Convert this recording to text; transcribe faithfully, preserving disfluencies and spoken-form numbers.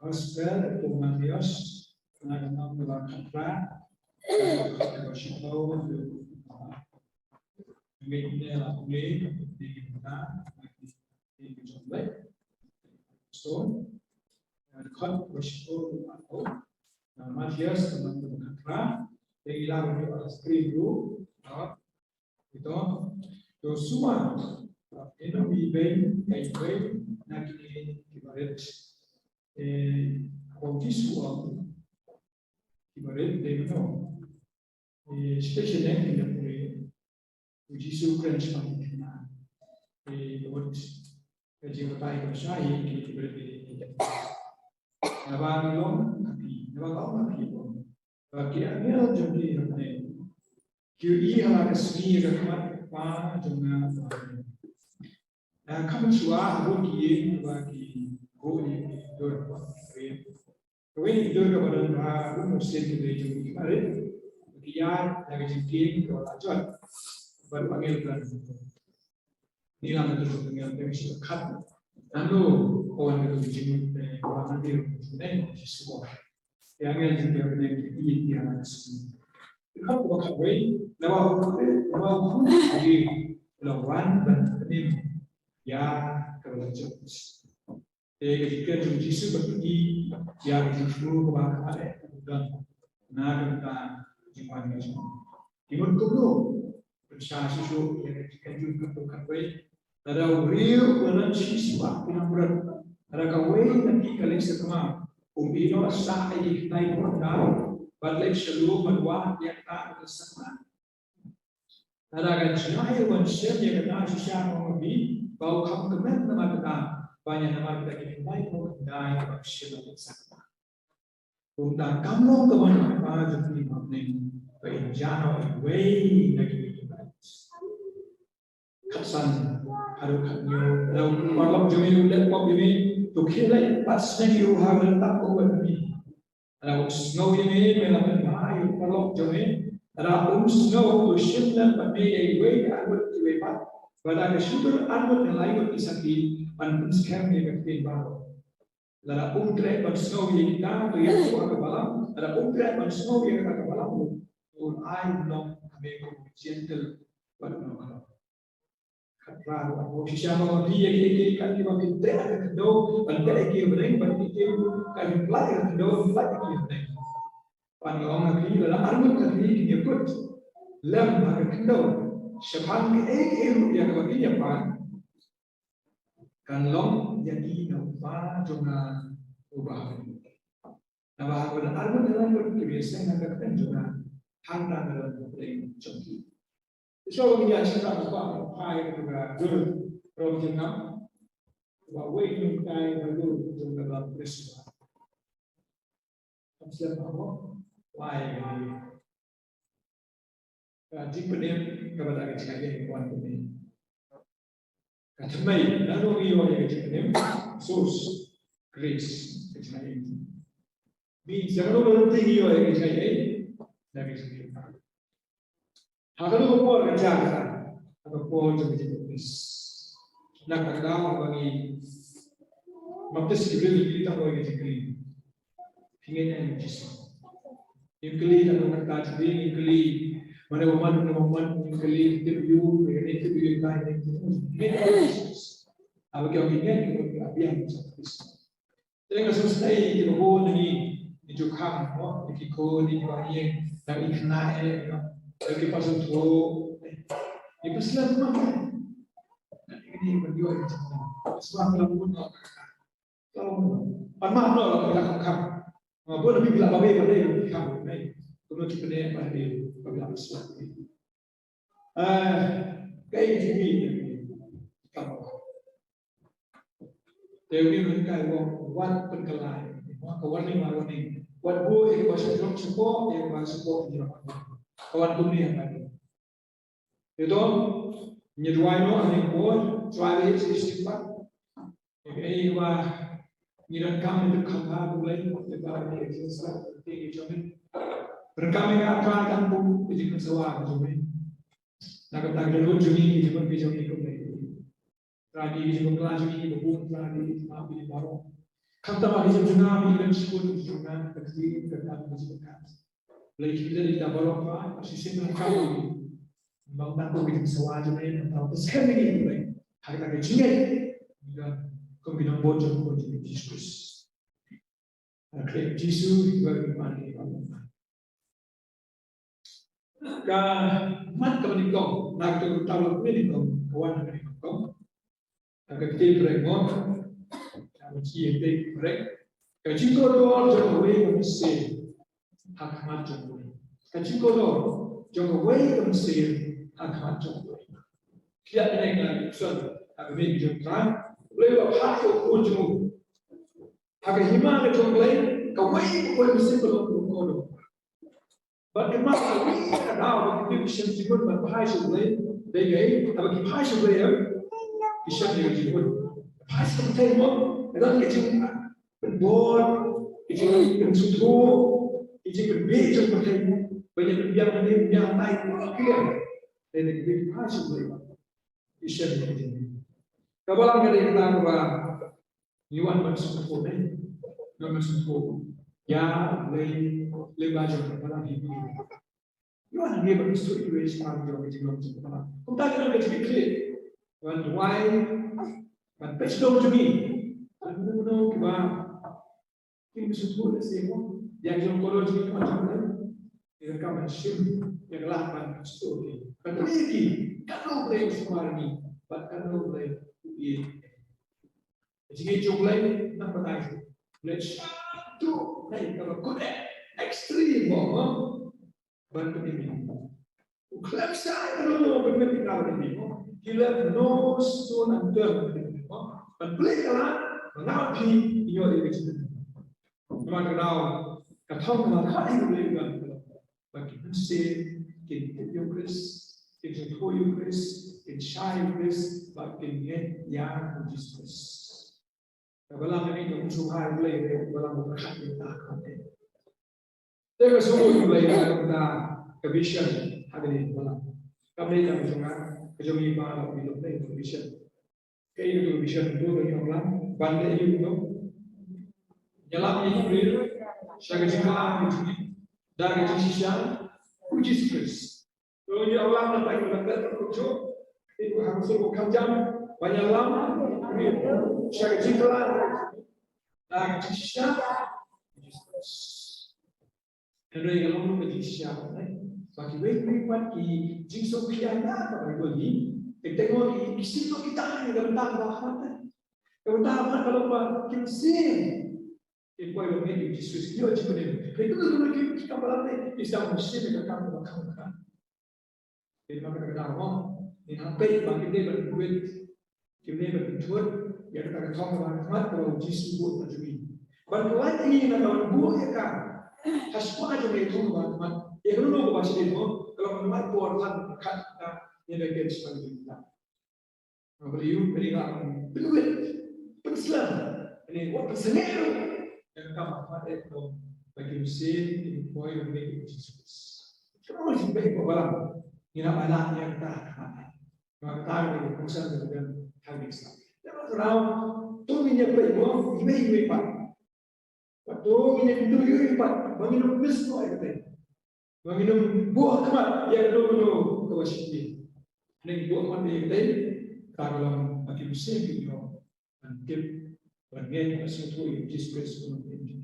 Gospel u Mathaios, na ka lynnong kaba khatphra, kaba shiphew, ngi ne la ngi di kita di jong le. So, khot kaba shiphew, na Mathaios ka lynnong kaba khatphra, te ngi la ba ngi la screen ruh, no? Ito, to shuwa, ino i bei, i bei na kine kiba rit. Eh, ba u Jisu u ong, kiba rit, te mano. Eh, special name kine pure. U Jisu u kren shaphang kine. Eh, ka mut ka jingbatai kaba shai ïa kine kiba rit. Naba ngi long ha phi, naba nga long ha phi, ba ki angel jong phi hapdeng ki ïohi ha la ka sngi ïa ka khmat ka Kpa jong nga uba ha bneng. Nga kham shuwa ha bun ki ïing ba ki buh ïa ki dur ba ki dur. Kawei na ki dur kaba don ha bun u sien ki dei jong ki barit ba ki ïaid na ka jingkieng kaba la jot. Bad u angel u kren. Ngi la mynta ka ngi la mynta ka shi khat. Nano ka wan ka tu jingmut ne ka wan ka tu jingmut ne ka shi sukor. Ïa ngi la jingmut ne ki ïa ki ïa ngi sukor. Ka khat ba khat wei, na ba u khat, na ba u khat, agi la wan ban pynïaid ïa ka la jot. Te ka jingkren jong u Jisu bad ki ïa ka jingsngew kaba ka leh ka don na ka bynta jingwan ka jong ki mut kumno. Pynshai shuh shuh ïa ka jingkren jong ka khatwei. Lada u riew u la nang shisha ki nang mrad, lada kawei na ki ka leit sha kmie, um ïeh noh sah ïa ki khyndai phew khyndai bad leit sha lum bad wad ïa kata kaba sah. Lada ka jngai ban shem ïa kata shisha, nga ong ïa phi ba u kham kmen namar kata, ba ïa namar kata ki khyndai phew khyndai ba shem ïa kata. Kumta kam long kaba nyngkong ba jong phi hapdeng ba in ïa noh iwei na kiwei ki briew. Khatsan haduh khathynñiew, lada u paralok jong me u leh pop ïa me, to khie leit pat sneng ïa u ha ka ryntap kaba u wan ïa me. Lada u sngew ïa me, me la pynbha ïa u paralok jong me. Lada um sngew, to shim lem bad me ïa iwei arngut iwei pat, bad da ka shutur arngut ne laingut ki sakhi ban pynskhem ïa ka ktien baroh. Lada um treh ban sngew ïa kita, to ïathuh ha ka balang. Lada um treh ban sngew ïa kata ka balang, to un ai u nong ha me kum u Jentil bad u nongkynnoh. Khatphra ruh, shisha ma phi ïa ki, ïa ki, kat kiba phi treh ha ka khyndew ban treh ïa ki ha bneng, ban ïa ki, kat phi pynlait ha ka khyndew ban pynlait ïa ki ha bneng. Bad nga ong ha phi, lada arngut na phi kin ïakut lem ha ka khyndew shaphang kaei kaei ruh ïa kaba kin ïapang, kan long ïa ki na u Kpa jong nga uba ha bneng. Naba ha ka arngut na arngut ki ïaseng ha ka kyrteng jong nga, hangta nga don hapdeng jong ki. Te shuwa ba ngin ïa shim ka, ka phai ka dur rum jong nga, ba wei nonghikai ba dur jong ka Balang Khrist. Kam slem ba mo, wai ba mo. Ka jingpynim kaba da ka jingaiei ka wan kumne. Ka thymmai, nano ngi ïoh ïa ka jingpynim? Source, grace, ka jingaiei. Means, da kano ka lynti ngi ïoh ïa ka jingaiei? Da ka jingaiei. Ha kano ka por ka jia kata? Ha ka por jong ka jingbaptis. Na kata ka daw haba ngi baptis ki briew, ngi tang ïoh ïa ka jingkylli. Phi ngeit ïa u Jisu? Ngi kylli, da ka kata jong ngi kylli. Mane u mon, mane u mon, ngi kylli, tip ïa u, ngi tip ïa u, ngi tip ïa u Jisu. Haba ki ong ngi ngeit, ngi ong ngi ap biang ïa u Jisu. Te nga sngewsih ïa kiba bun na ngi, ngi ju khang, mo, ïa ki khun, ïa kiba ïeng, na ngi khynnah, eh, mo, ïa ki pastor, eh, ïa ki pastor, mo. Ngi ban ïoh ïa ki pastor, mo, la bun, mo. Pan map noh la ka kham kham. Nga bun na phi ba la babe ba dei ba phi kham, eh. Kumno ki pyneh ba dei ba la slat. Eh, kaei ka jingmih. Te uni u nonghikai u ong wat pynkylla. Ka warning, ka warning. Wat buh ïa kaba sngewsih sngewsih, ïa kaba sngewsih sngewsih. Ka wan kumne ha ka. Te to, ngi duwai noh ha ïing por, Trai ba ïeit shisien pat. Ïa kaei ba ngi donkam, ngi donkam ha U Blei, ïa ka ba ngi donkam, ïa ka jong ngi. Donkam ïa ka Trai kan buh ka jingpynsawa ka jong ngi. Na ka bynta ka dohnud jong ngi, ka jingpynbeit jong ngi, ko Blei. Trai, ki jingpynkylla jong ngi kiba bun, Trai, ki jingpynbeit baroh. Khamtam ha ki jingim jong nga, ha ki jingim jong nga, ka kti ka kam ka jingkat. Blei ki lei da baroh ba, ka shisien ka kam. Bang na ko ki jingsawa jong nga, bang na ko skem ni blei. Ha ka jingim. Kum ki nongbud jong ko jong Jisu Khrist. Ha ka Jisu, ki ba ki man ki ba. Ka mat ka nyngkong, na ka taw ka nyngkong, ka wan ka nyngkong. Ka kti pre mo, ka kti pre. Ka jingkordor jong kawei ka mynsiem ha khmat jong kawei. Ka jingkordor jong kawei ka mynsiem ha khmat jong kawei. Ki ïa kane ka son ha ka mynsiem jong ka. Kawei ka ha ka jong ha ka hima ka jong Blei, kawei ka kawei mynsiem ka long kordor. Bad ka ma ka wi ka daw ba ki shem jingmut bad phai sha Blei, dei ka ei, haba ki phai sha Blei em, ki shem jingmut. Phai sha Blei mo, ka don ka jingpynbor, ka jingpynsngewthuh, ka jingpynbeit jong ka Blei mo, ba ngi pynbiang hangne, pynbiang hangne, ki lem. Dei dei ki phai sha Blei. Ki shem jingmut. Ka balang ka dei ka tang ba Ngi wan ban sngewthuh ne, ngi wan ban sngewthuh ïa lei, lei ba jong ka balang hi. Ngi wan ngi ban sngewthuh ïa lei sha jong ka jinglong jong ka balang. Kumta ka dei ka jingkit khlieh. Wan duwai ban peit sha dong jong ngi. Ban mano kiba kim sngewthuh lehse mo ïa ka jingkordor jong ngi, ka jong ngi. Ïa ka ban shim ïa ka lah ban sngewthuh ki. Ban ïa ki katno Blei u sumar ngi bad katno Blei u ïeit. Ka jingïeit jong U Blei na pdeng U Blei shaduh na kaba kut, extreme mo, ban pynmih. U khlem shai ruh ban pynmih mo. He left no stone unturned mo. Ban pynleit ka la, ban ngam phi ïoh ïa ka jingim. Namar ka daw ka thong ka la khot ïa U Blei ban Ba kin mynsiem, kin tip ïa u Khrist, kin sngewthuh ïa u Khrist, kin shai ïa u Khrist, ba kin ngeit ïa u Jisu Khrist. Ka balang ka ngeit ïa u Jisu ha U Blei, ka balang ka khat ïa ka khat. Te ka sngewthuh ïa U Blei ka kata ka vision ha ka dei balang. Ka Blei ka jong nga, ka jong ngi ba la ïoh ka vision. Kaei ka vision, to ka ïoh lam ban leh ïa u, ïalam ïa u briew sha ka jingkylla ka jong ngi da ka jingshisha u Jisu Khrist. To ïoh lam na pdeng ka kyrteng ka jong u, ha ka sur ka kham jam, ban ïalam ïa u briew sha ka jingkylla da ka jingshisha u Jisu Khrist. Hynrei nga long ka jingshisha, eh. Ba kiwei kiwei pat ki jingsngewkhia na ka Baibl hi. Ki teng ki, ki sngewthuh kita ki, ka bynta ba khmat, eh. Ka bynta ba khmat ka long ba ki mynsiem. Ki poi ba ngeit ïa u Jisu, ki ïoh jingpynim. Hynrei kito kito ki, ki kam balang ne, ki sdang mynsiem ïa ka kam ba kham kham. Te namar kata ka daw mo, ngin hap peit ba kim dei ban pynwit, kim dei ban pynthut ïa kata ka thong kaba ha khmat kaba u Jisu buh na jong ngi. Ban pyllait ïa ngi na ka ban buh ïa ka ha spah jong ka thong kaba ha khmat. Ïa kano kaba shadien mo, ka long ban pyllait por than kata ïa ka ken spah jong ka. Ba ïa u, ba ïa ka pynwit, pynslem, ïa wat pynsangeh ruh ïa ka kam ha khmat, eh, ba ki mynsiem kin poi ban ngeit ïa u Jisu Khrist. Ka long jingpeit ba balang, ngi hap ban leh ïa kata ha khmat. Ba kata ka dei ka kongsan kaba don ha ka Islam. Ïa kata ka daw, to ngin ïa peit mo, iwei iwei pat. Bad to ngin ïa kyntu ïa u pat ba ngin ym miss noh ïa kata. Ba ngin ym buh khmat ïa kano kano kaba shadien. Hynrei buh khmat ïa kata, kata ka long ba ki mynsiem kin ïoh ban tip, ban ngeit, ban sngewthuh ïa u Jisu Khrist kum u Nongpynim.